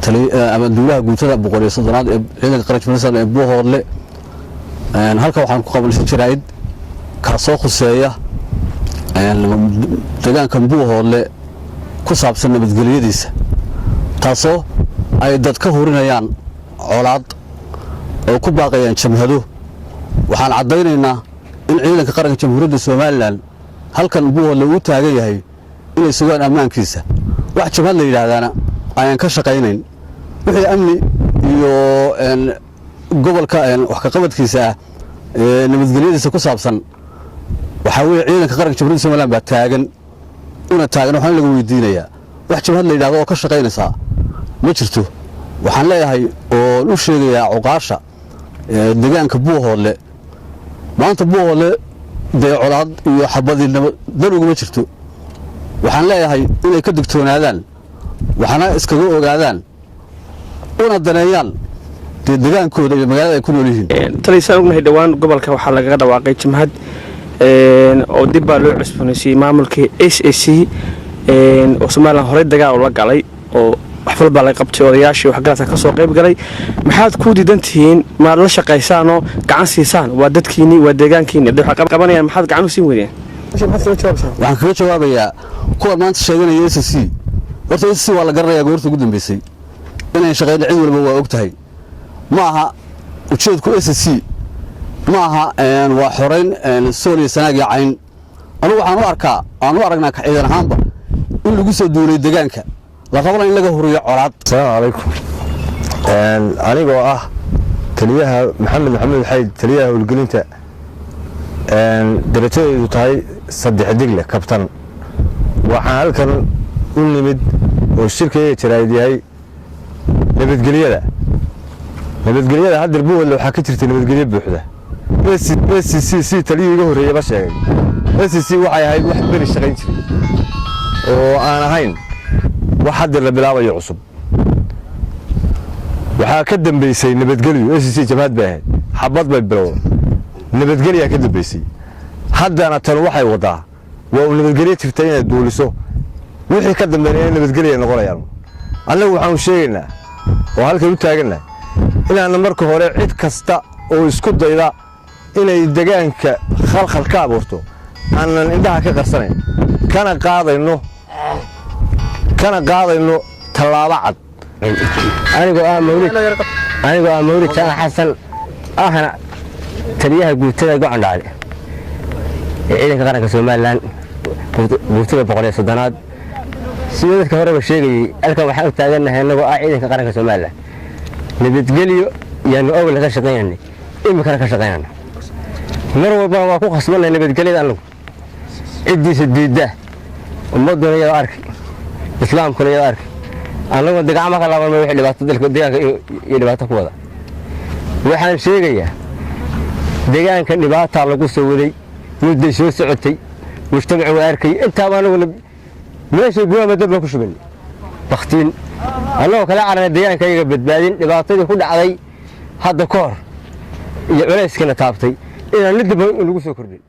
Abaanduulaha guutada 130aad ee ciidanka qaranka Somaliland ee Buuhoodle. Halka waxaan ku qabanay jaraa'id kaasoo khuseeya deegaanka Buuhoodle, ku saabsan nabadgelyadiisa, taasoo ay dad ka hurinayaan colaad oo ku baaqayaan jamhado. Waxaan caddaynaynaa in ciidanka qaranka Jamhuuriyadda Somaliland halkan Buuhoodle uu taagan yahay inay sugaan ammaankiisa. Wax jamhad la yidhaahdaana ayaan ka shaqaynayn. Wixii amni iyo gobolka wax ka qabadkiisa ah ee nabadgelyadiisa ku saabsan, waxaa weeye ciidanka qaranka Jamhuuriyadda Somaliland baa taagan una taagan. Waxaan laga weydiinayaa, wax jamhad la yidhahdo oo ka shaqaynaysaa ma jirto. Waxaan leeyahay oon u sheegayaa cuqaasha deegaanka Buuhoodle, maanta Buuhoodle dee colaad iyo xabadinimo dan uguma jirto. Waxaan leeyahay inay ka digtoonaadaan, waxna iskaga ogaadaan, una daneeyaan dee degaankooda iyo magaalada ay ku nool yihiin. Taliya, saan ognahay, dhowaan gobolka waxaa lagaga dhawaaqay jamhad oo dib baa loo cusboonaysiiyey maamulkii SSC oo Somaliland horey dagaal ula galay, oo waxfal baa laga qabtay, odayaashii waxgaradka ka soo qayb galay. Maxaad ku diidan tihiin? Maad la shaqaysaanoo gacan siisaan? Waa dadkiinii, waa deegaankiini. Hadday wax qabanayaan, maxaad gacan u siin weydeen? Waxaan kaga jawaabayaa kuwan maanta sheeganaya SSC. Horta SSC waa la garanayaa goorta ugu dambeysay inayn shaqayna, cid walba waa og tahay. Ma aha ujeedku SSC, ma aha waa xorayn Sool iyo Sanaag iyo Cayn. Anugu waxaan u arkaa, aan u aragnaa ka ciidan ahaanba, in lagu soo duulay deegaanka, la rabana in laga huriyo colaad. Asalaamu calaykum. Anigoo ah taliyaha Maxamed Maxamuud Xayd, taliyaha howlgelinta, darajadeedu tahay saddex digle kabtan, waxaan halkan u nimid oo shirkayga jaraa'id yahay nabadgelyada. Nabadgelyada haddeer Buuhoodle waxaa ka jirtay nabadgelyo buuxda. SSC taliyii iga horreeyaba sheegay, SSC waxay ahayd wax beri shaqayn jiray oo aan ahayn wax haddeer la bilaabayo cusub. Waxaa ka dambeysay nabadgelyo. SSC jabhad bay ahayd, xabad bay bilowday, nabadgelyaa ka dambeysay. Haddana tan waxay wadaa waa uu nabadgelyo jirta inay duuliso, wixii ka dambeynaya inay nabadgelya noqonayaan. Annagu waxaanu sheegaynaa oo halkan u taagannahay inaanna marka hore cid kasta oo isku dayda inay degaanka khalkhal ka abuurto aanan indhaha ka qarsanayn, kana qaadayno tallaabo cad. Anigoo ah Mawlid Jaamac Xasan, ahna taliyaha guutada Gocondhaale ee ciidanka qaranka Somaliland, guutada 130aad, sida dadka horeba sheegayey, halkan waxaan u taagannahay annagoo ah ciidanka qaranka Somaliland nabadgelyo yaanu awal ka shaqaynanay, iminkana ka shaqaynana, mar walbana waa ku khasbanay nabadgelyada. Annagu ciddiisa diidda, ummadduna iyadoo arki, islaamkuna iyadoo arki, annagoo dagacmo ka laaban wixii dhibaato dalka deegaanka iyo dhibaato ku wada. Waxaan sheegayaa, deegaanka dhibaataa lagu soo waday, mudday soo socotay, mujtamacu waa arkay. Intaaba anaguna meeshay guwaama dab baan ku shubanay baktiin, annagoo kala carana deegaanka iyaga badbaadin dhibaatadii ku dhacday hadda ka hor iyo culayskiina taabtay inaan mid damba lagu soo kordhin.